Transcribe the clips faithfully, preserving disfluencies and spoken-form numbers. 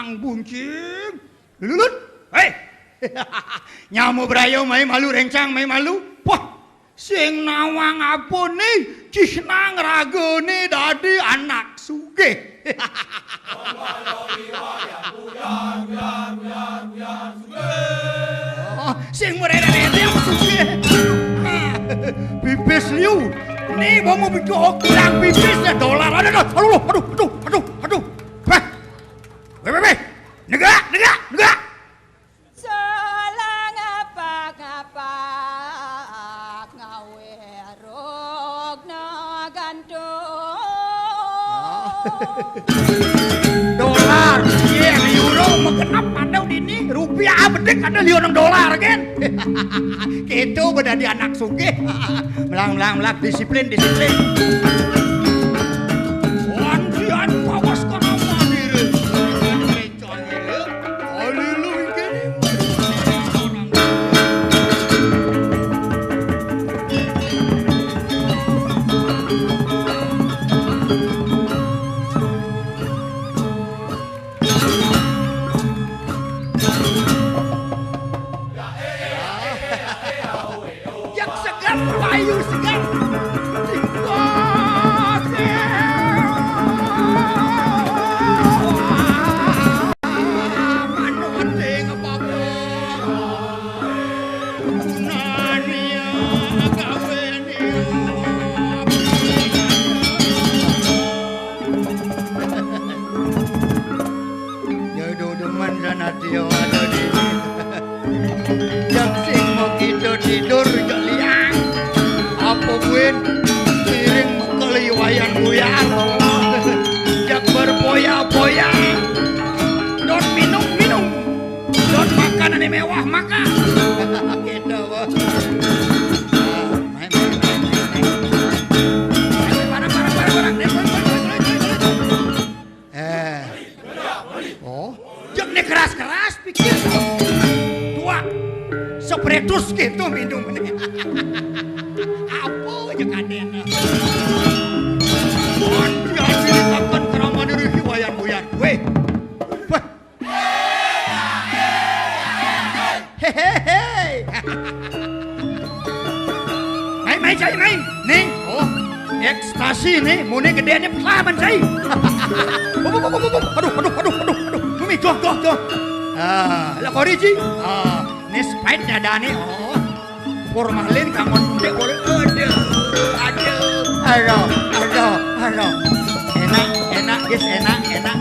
Buncing. Lulut. Hei. Nyama braya mai malu, rencang mai malu. Wah, sing nawang apa ni? Cihnang ragane dadi anak sugih. Oh, sing merere-rere apa sugih? Pipis liu. Ni bomo bikin kurang pipis ya dolar. Aduh, aduh, aduh, aduh, aduh, aduh. Hah? Weh, weh, weh. Negak, negak, negak. Salah ngapa-ngapa ngawe rogna gantung. Dolar, yen, euro, magenep ada dini, rupiah bedik ada liu nang dolar, kan? Gitu bedadi anak sugih. Melang, melang, melang, disiplin, disiplin. Wan, wan, awas kena mandiri. Yang segar, payu segar. Manut ning apa? Gunane gawe ning Ya do demen sanadya ada di. Yang sing mau kita tidur cek liang. Apa buin? Piring mekeli wayan buyar. Jak berpoya-poya. Don minum, minum. Don makan ini mewah makan. Gitu, Bos. Nah, main, main, main, main, main. Ayo, barang, barang, barang, barang. Nih, balik, balik, balik, balik, balik. Eh. Oh, jek nih keras-keras pikir. Tua. Sepretus gitu minum nih. Apa aja kadena. Bon, diaji kapan keramane riki wayan buyar. Weh. Wah. Hehehe. Mai, mai, cai, mai. Nih, oh, ekstasi nih, mune gedene pelaman, cai. Aduh, aduh, aduh, aduh, aduh, aduh. Mumi, doh, doh, doh. Ah, la koriji. Ah, nih Sprite ada nih. Oh. Formalin kamu tidak boleh. Aduh, aduh, aduh, aduh, aduh. Enak, enak, guys, enak, enak.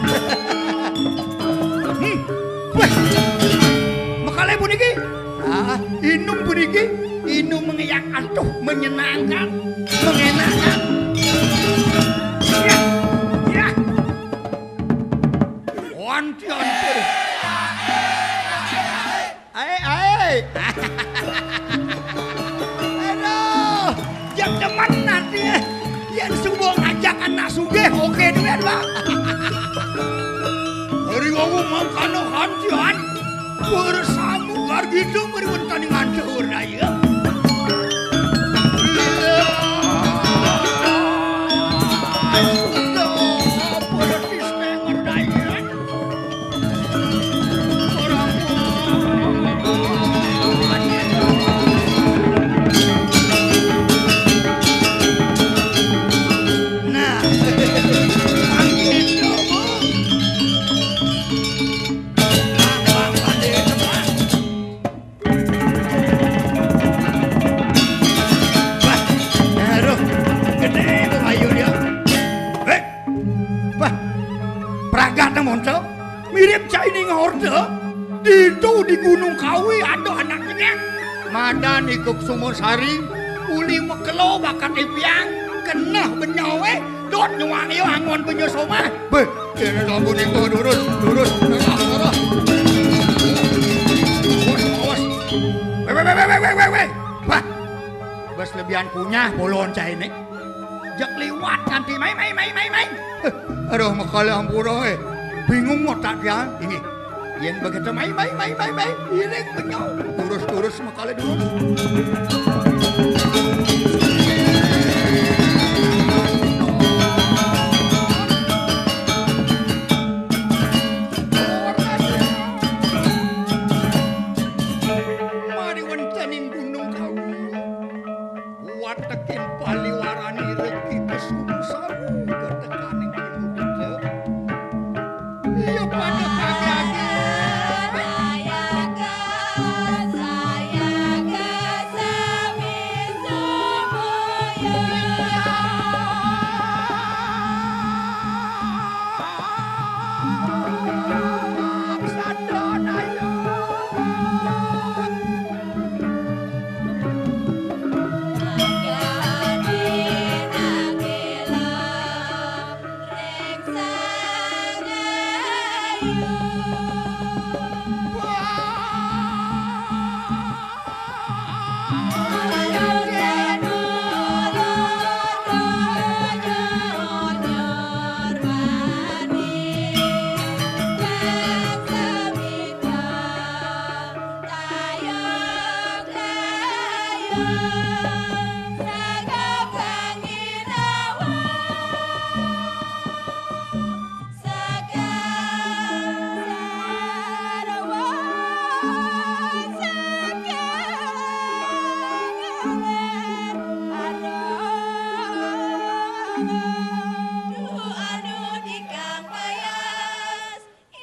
Hmm. Weh. Mekale puniki. Ah, inum puniki. Inum mengeyak, aduh, menyenangkan, mengenakan. Ya, ya. Wanti, wanti. Ae, ae. Aduh, yang demen nanti, eh. Yang subuh ngajak anak sugih, oke duit, Pak. Hari wawu mangkana kantian. Bersamu gargidung meriwentani ngantur daya. Politis tenger daya. Nah, Wah, aduh, gedhe to ayu dia. Heh. Wah, pragat nang monco. Mirip caining horda. Ditu di Gunung Kawi ada anak cengek. Madan ikuk Sumasari, uli mekelo bakat ipiang, keneh benyoe, dot nyuang yo angon benyo somah. Beh, kene lambu ningko durus, durus, terus, terus. Awas, awas. Weh, weh, weh, weh, weh, weh, weh. Wah, bes lebihan punyah bolon cai ini. Jak liwat nanti, mai, mai, mai, mai, mai. Heh, aduh, mekale ampura, eh. Bingung otak ya. Ini. Yen begitu, mai, mai, mai, mai, mai. Iring benyau. Turus, turus, mekale turus.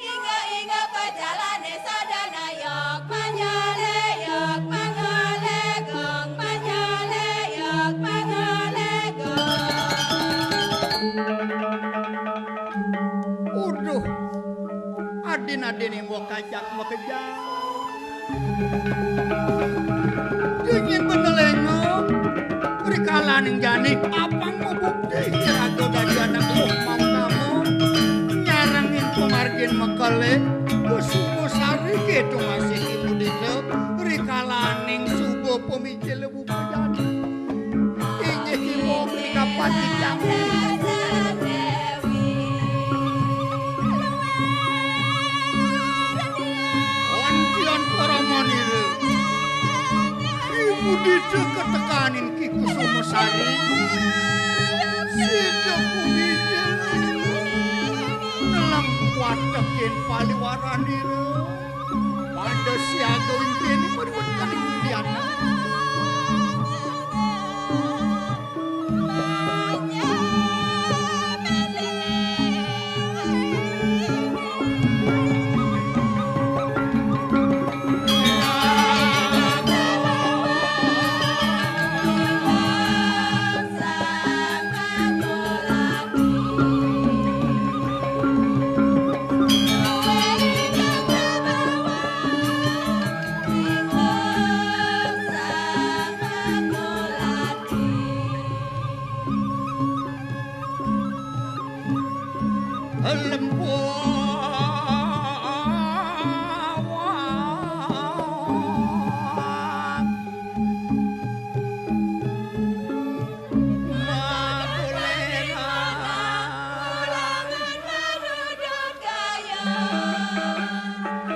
Inga-inga pajalane sadana yok manyale yok mangale gong manyale yok mangale gong. Uduh, adin-adin imbok kajak makejang. Dingin benelengo, rikalaning jani apang mabukti raga dadi anak luh mau kamu nyarengin pamargin makele, kusuma sari keto masih ibu dita, rikalaning suba pamijil buka jani. Inggih ibu kapati jami. Antian paramanira. Ibu dita ketekaning Ki Kusuma Sari. Sida kumijil. Neleng watekin paliwaranira. Pada siaga wingkene pariwetkaning Indiana.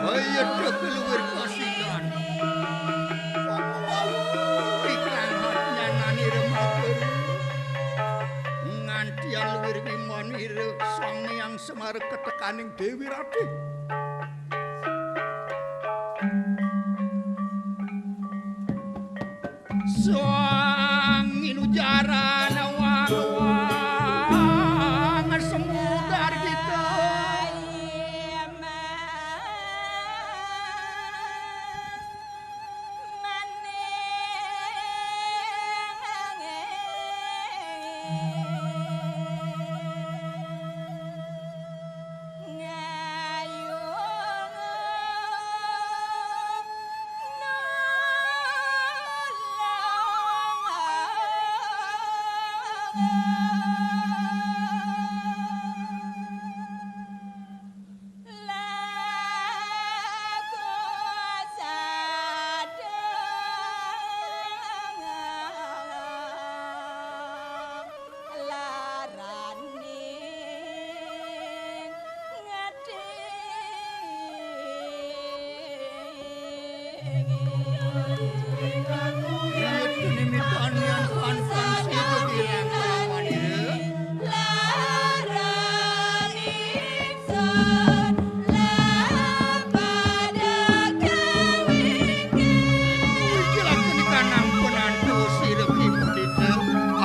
Ayo dek luwir kasidan. Iklan hatnya nanira matur. Ngantian luwir wimanira Sang Hyang Semar ketekaning Dewi Ratih. Sang inujaran wang-wang semudar kita.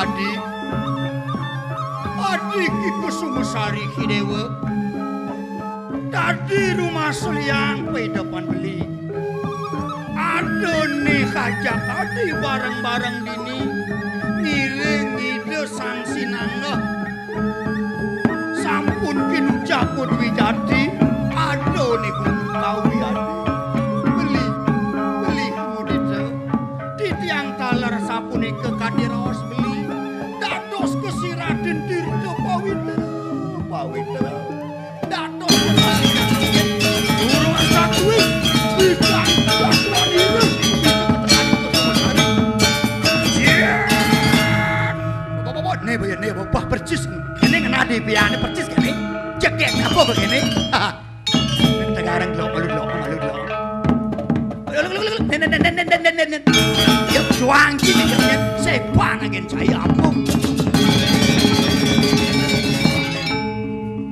Adi, Adi Ki Kusuma Sari Ki Dewa. Dadi rumasa liang paidepan beli. Adané kajak adi bareng-bareng dini ngiring Ida Sang Sinanggeh. Sampun kinujabut wijati, adané kudu kawi adi. Beli, beli mudita. Titiang taler sapunika kadi raos beli. Dados kasiratin tirta pawitra, pawitra. Dados durung satuwing bidang sastra ireng. Bapak-bapak, né, bayar, né, bapak percis. Kéné ngenah di piané percis kéné. Cekek apa begini? Tegareng delok, malu delok, malu delok. Ayo, ayo, ayo, ayo, nen, nen, nen, nen, nen, nen, nen. Yuk, Pangki ning kengken, sing pang angin cai apung.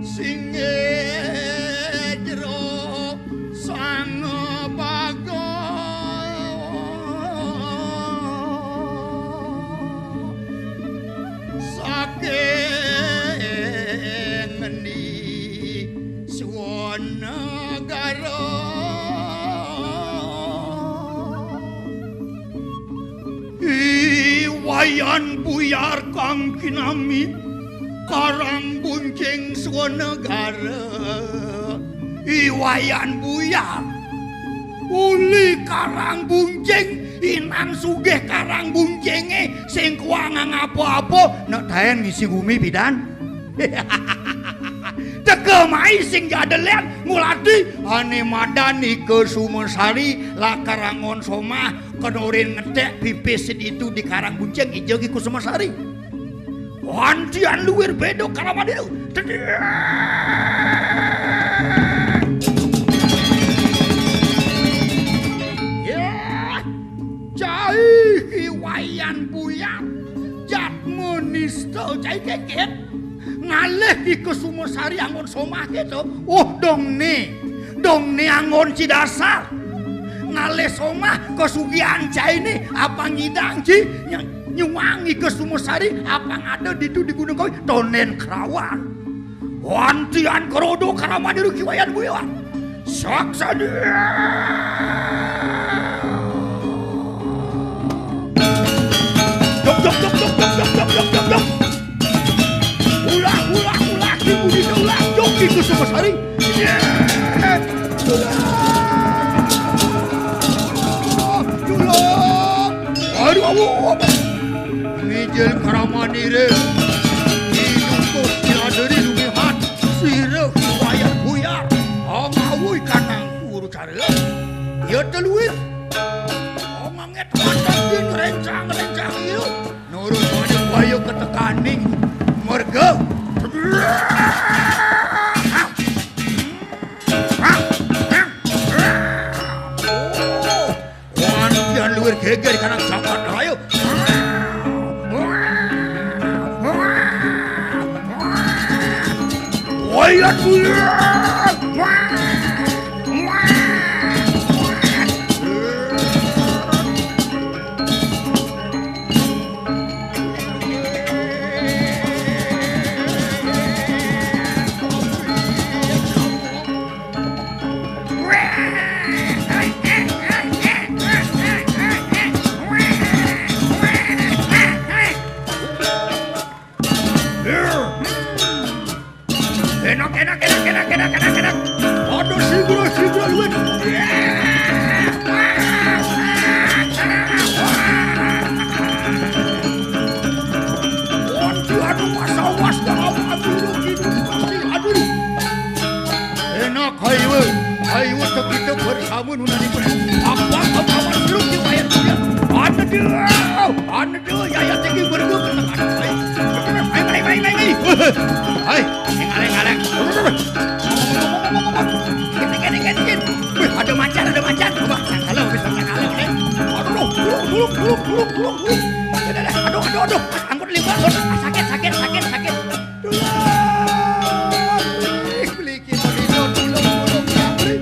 Sing jero sang baga saking ngendi Swanagara. I Wayan Buyar kang kinami Karang Buncing Swanagara. I Wayan Buyar. Uli Karang Buncing, inan sugih Karang Buncinge sing kuangang apa-apa, nek taen ngisi gumi pidan. Teka mai sing jadelian ngulati ane madan Ika Sumasari lakar angon somah kenorin ngetek pipis seditu di Karang Buncing ija Ika Sumasari. Wantian luir beda kalawan itu. Tedek. Ya, cai Ki Wayan Buyar. Jatma nista cai keket. Ngalih Ki Kesuma Sari anggon somah keto. Oh, dong ne. Dong ne anggon cidasar. Ngalih somah kasugihan caine apang nyidang ci ny-, nyuang Ki Kesuma Sari apang ada ditu di Gunung Kawi tonden kerawan. Wantian kerodo karaman diru Ki Wayan Buyar. Saksana. Dok, dok, dok, dok, dok, dok, dok, dok, dok, dok. Ulah, ulah, ulah, Ki Budi ulah, jok Ki Kesuma Sari. Iya. Ulah. Ulah. Aduh, aduh, aduh. Mijil karamanire. Inutus tiaderi lumihan. Sira Ki Wayan Buyar. Ong awui kanang guru cara. Ya teluir. Ong anget mantap din rencang-rencang iya. Nurut pada kaya ketekaning merga. Wan, jangan luwir geger kanan japat. Ayo. Wayat buyar. Enak, enak, enak, enak, enak, enak, enak. Aduh, sigra, sigra, luwih. Aduh, aduh, mas awas, jangan aduh, aduh, aduh. Enak, ayo, ayo, kita bersama nunani pun. Apa, apa, apa, sirup di bayar punya. Ada dia, ada dia, ya, ya, tinggi berdu, kena, kena, ayo. Ayo, ayo, ayo, ayo, ayo. Hai, ngaleng-ngaleng. Dikit, dikit, dikit, dikit. Wih, ada macan, ada macan. Coba, kalau bisa kalau nih. Aduh, dulu, dulu, dulu, dulu, dulu, dulu. Aduh, aduh, aduh, aduh. Angkut limbah, aduh. Sakit, sakit, sakit, sakit. Dulu. Ih, beli kita di dulu, dulu, dulu, dulu.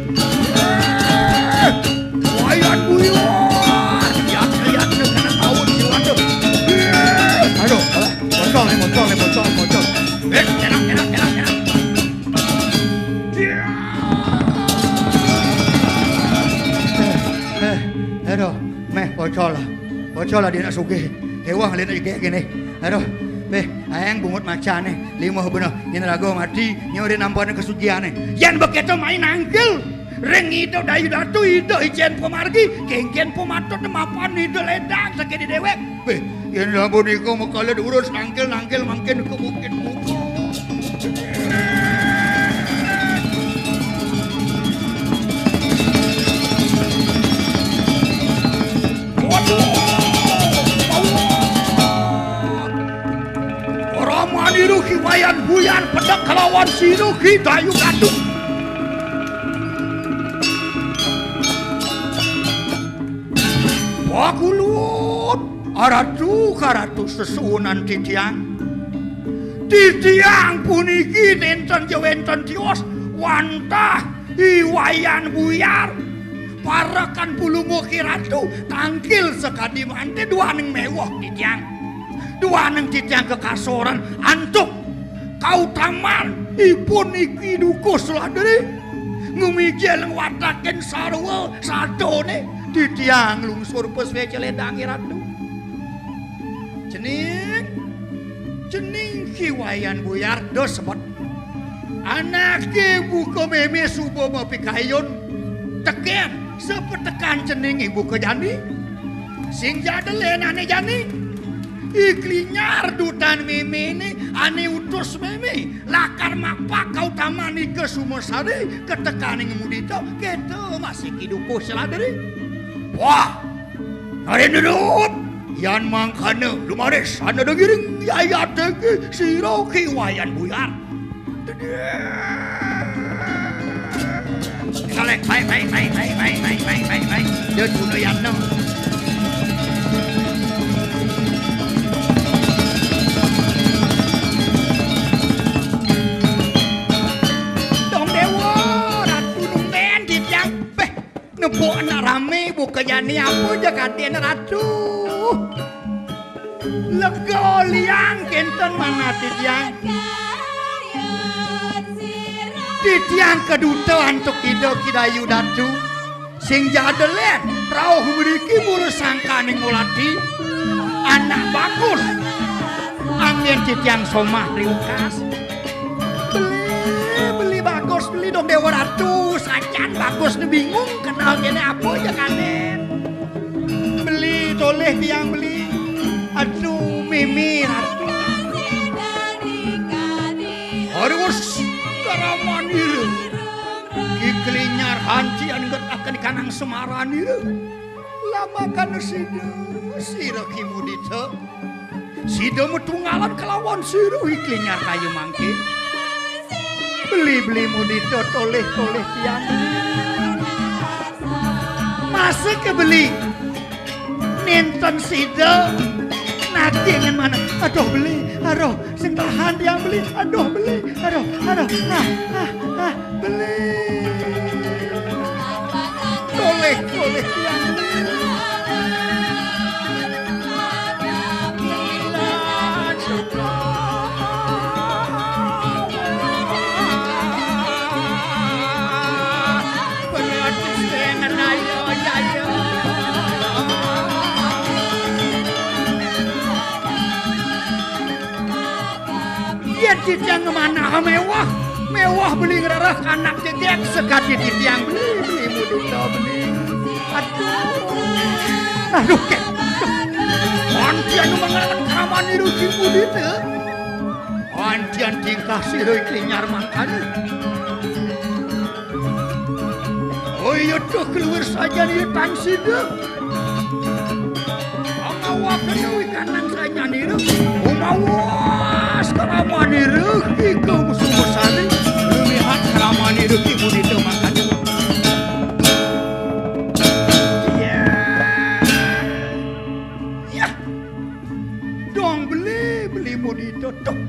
Wayan buyur. Lihat, lihat, kena tahun jiwa tuh. Aduh, alah. Pocong nih, pocong nih, pocong, pocong. Eh, enak, enak, enak, enak. Eh, eh, aduh, meh pocol lah. Pocol lah dia nak sugih. Hewah lihat aja kayak gini. Aduh, meh, ayang bungut macane, lima bener. Yen raga mati, nyuri nampane kesuciane. Yen begitu main nangkil. Ring ida dayu datu ida icen pemargi, kengken pematut mapan ida ledang sakit di dewek. Weh, yen sapunika mekalit urus nangkil-nangkil mangkin ke bukit muka. Waduh! Rama niru Ki Wayan Buyan pedek kelawan siru Ki Dayu Gadung. Wagulut. Aratu karatu sesuunan titiang. Titiang puniki nénten ja wénten tios wantah I Wayan Buyar. Parekan pulungguh Ki Ratu tangkil sakadi manten duaning méweh titiang. Duaning titiang kakasoran antuk kautaman ipun niki dukuh saladri. Ngumijil watakin sarwa satoné titiang lungsur pasuécan lédang I Ratu. Cening, cening Ki Wayan Buyar, dos sebet. Anaké buka mémé suba mapikayun, tekén sapetekan cening ibu ka jani. Sing ja delénané jani. I Klinyar dutan méméné ané utus mémé lakar mapak kautaman ika Sumasari katekaning Mudita, kéto masih kidukuh saladri. Wah, Narendra Dut, yan mangkana lumaris anada ngiring yayateke sira Ki Wayan Buyar. Kalek, baik, baik, baik, baik, baik, baik, baik, baik, baik. Dia guna yatna. Dong Dewa, Ratu numbén titiang. Beh, nepuk anak ramé, buka jani apa ja kadén Ratu. Lega liang kénten manah titiang. Titiang kaduta antuk Ida Ki Dayu Datu. Sing ja delén, rauh mriki mula sangkaning ngulati. Anak bagus. Anggén titiang somah riukas. Beli, beli bagus, beli dong Dewa Ratu. Sajan bagus né bingung kenal kéné apa ja kadén. Beli, tolih tiang beli. Aduh, mimir, aduh. Harus karamanira. Ki Klinyar hanci anget akan kanang semaranira. Lamakana sida, sira Ki Mudita. Sida matunggalan kalawan sira I Klinyar kaya mangké. Beli-beli Mudita tolih-tolih tiang. Masa ké beli? Nénten sida. Nagingin manah. Aduh beli, aduh sing tahan tiang beli. Aduh beli, aduh, aduh. Ah, ah, ah, beli. Tolih, tolih tiang. Yén titiang ngemanah méwah, méwah beli ngrereh anak jegég sakadi titiang beli, beli Mudita beli. Aduh. Aduh, ké. Antian nu mangarep karamanira Ki Mudita. Antian tingkah sira I Klinyar mangkana. Oh iya, tuh keluar saja nih tang sida. Pangawaken dewi kanang sanyanira. Umawas karamanira Ki Kusumasari. Lumihat karamanira Ki Mudita makanya. Iya. Ya. Dong beli, beli Mudita tuh.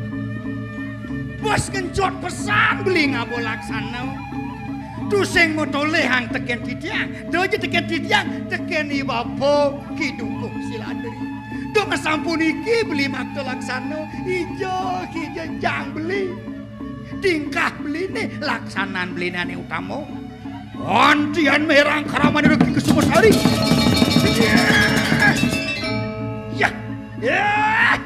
Bos ngenjot pesan beli ngaba laksana. Tusing matolihang tekén titiang. Doja tekén titiang, tekén i bapa Ki Dukuh Siladri. Dong sampun iki beli makta laksana, ija ki jenjang beli. Tingkah beliné, laksanan beliné ané utama. Antian merang karamanira Ki Kusumasari. Ya. Ya.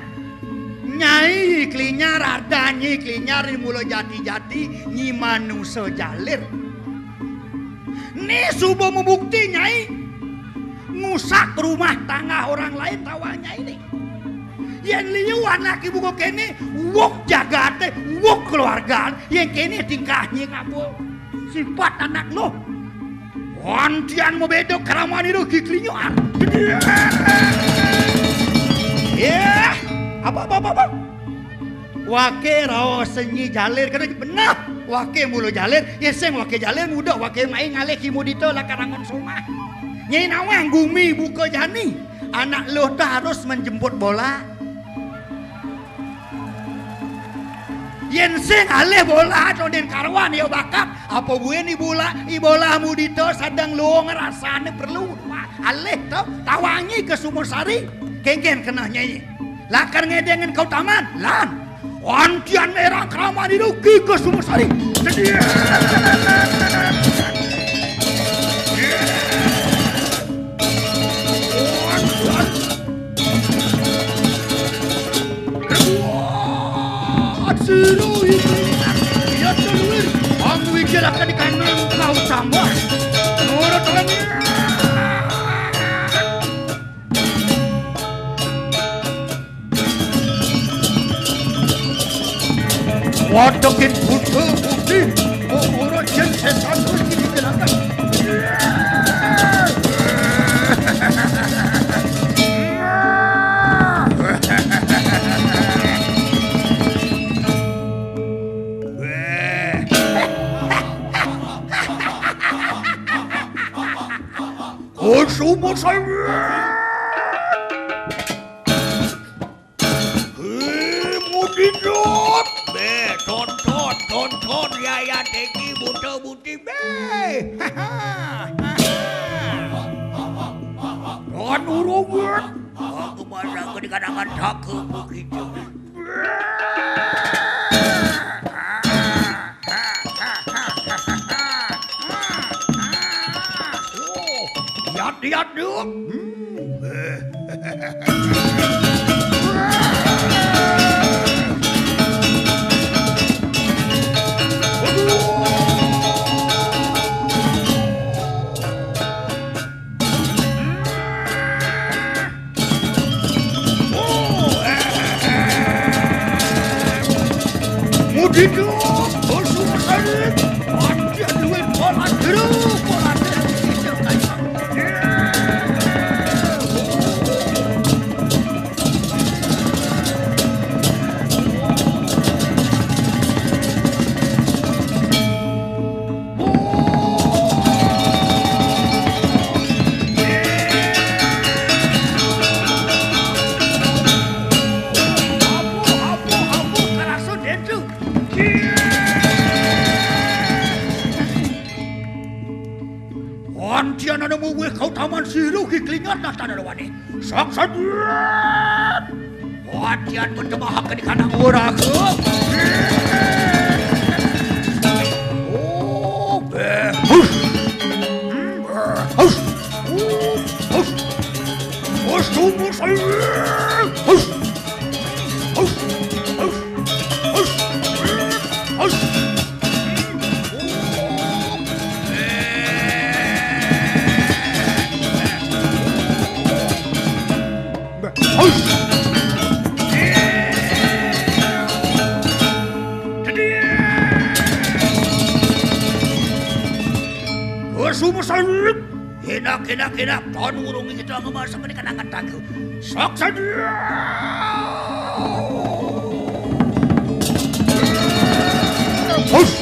Nyai Klinyar, ada Nyai Klinyar mula jati-jati, nyi manusa jalir. Né suba mabukti, Nyai. Ngusak rumah tangga orang lain tawang Nyai né. Yén liu anaké buka kéné, wuk jagaté, wuk keluarga, yén kéné tingkahné ngaba. Sifat anak luh. Antian mabéda karamanira Ki Klinyar. Ya, apa, apa, apa, apa? Waké raos Nyai jalir, kéné beneh. Waké mula jalir, ya sing waké jalir muda, waké mai ngalih Ki Mudita lakar angon somah. Nyai nawang gumi buka jani. Anak luh téh harus menjemput bola. Yén sing alih bola, tondén karuan ya bakat. Apa buin i bola, i bola mudita sedeng luh ngrasané perlu. Alih to, tawangi ka Sumasari. Kénkén keneh nyai. Lakar ngedengin kautaman, lan. Antian merah keraman itu Ki Kusumasari. Sedia. Antian. Kuat siru ini. Iya, teluir. Kamu pikir akan dikangen kau tambah. Nurut lagi. Wadekin buta putih, kok ora yen setan kuwi dikenalkan. Kusuma saya. Hé, mudidot. Bé, tonton, tonton, yaya teki, buta buti, bé. Don urungan. Aku masa ke di kadangan tak ke begitu. Yat, yat, yat. Hmm. Mudidot, bos rumah sakit. Mati duit bola jeruk, bola jeruk. Antian anu muwih kautaman siruh ki klingat nastana lawane. Sok sadhiat. Antian mentemahake di kandang ora ke. Oh, bé. Hus. Hmm, bé. Hus. Hus. Hus, tunggu saya. Hus. Hus. Hus. Hus. Hus. Sumesalip. Enak, enak, enak. Tahun urung kita ngemas sama dengan angkat tangga. Sok saja. Hus.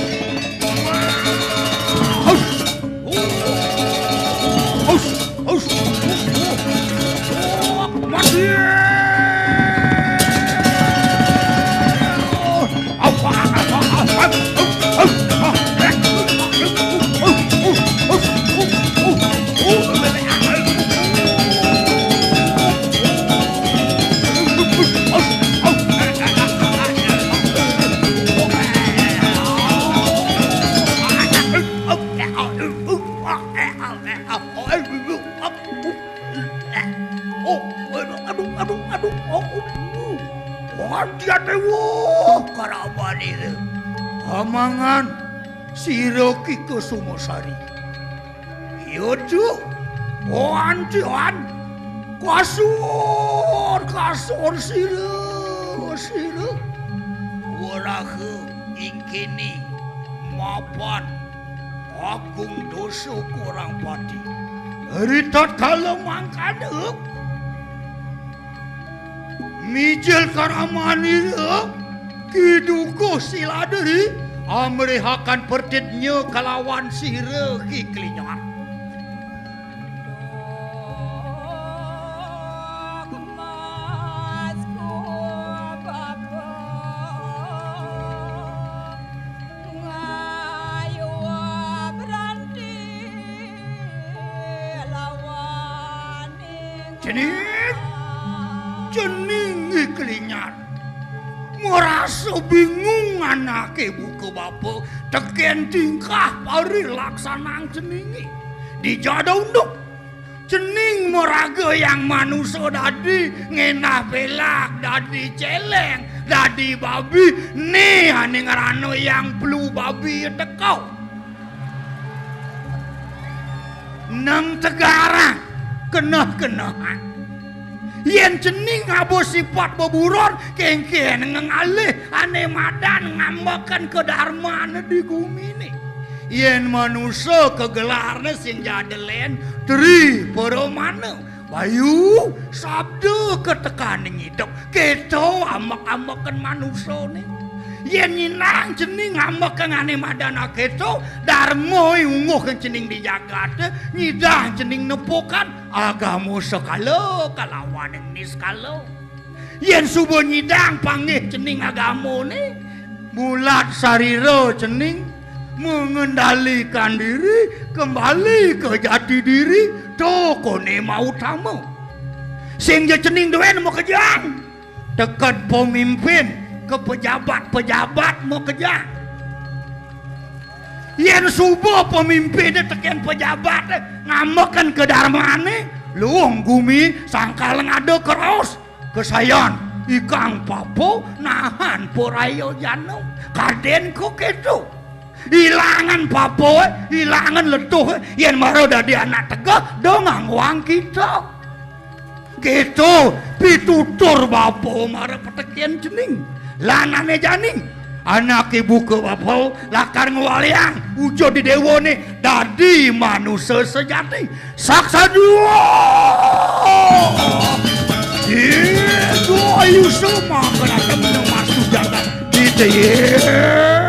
Hus. Hus. Hus. Hus. Mati. Oh, aduh, aduh, aduh, aduh, oh, uh. Wadian dewa, karaban ini. Amangan, sira Ki Kusumasari. Yudu, wan, wan. Kasur, kasur, sira, sira. Waraha ingkini mapan Agung dosa kurang pati. Ri tatkala mangkana, mijil karamanira Ki Dukuh Siladri amrihaken pertitnya kalawan sira Ki Klinyan. Cening, cening iki linyar. Merasa bingung anake buka bapa, teken tingkah parilaksanang ceninge. Dija da unduk. Cening maraga yang manusa dadi, ngenah pelak, dadi celeng, dadi babi, ne ane ngrana yang pelu babi teka. Nang tegarang, keneh-kenehan. Yen cening ngaba sipat beburon, kengken ngengalih ane madan ngambekan kedarmane di gumine. Yen manusa kegelarne sing jadelen, Tri Paramana. Bayu, sabda ketekaning idup, keto ambek-ambeken manusane. Yen nyinang cening ambekang ane madan aketo, darma ungguhang cening di jagate, nyidang cening nepukan agama sekala kalawaning niskala. Yen suba nyidang panggih cening agamane, mulat sarira cening mengendalikan diri kembali ke jati diri, to kone mautama. Sing ja cening duwen makejang, teken pemimpin ke pejabat-pejabat makejang. Yen suba pemimpine teken pejabat ngambeken kedarmane, luung gumi sangkal ngada keraos. Kesayan ikang papa nahan poraya jana. Kaden ko keto. Ilangan papa, ilangan letuh, yen mara dadi anak tegeh, do ngangwang kita. Keto pitutur bapa mara peteken cening. Lan ane jani, anake buka bapa lakar ngwaliang wujud di dewane dadi manusa sejati. Saksa dua. Yesu ayu sema keratem nang masu jagat. Kita ye.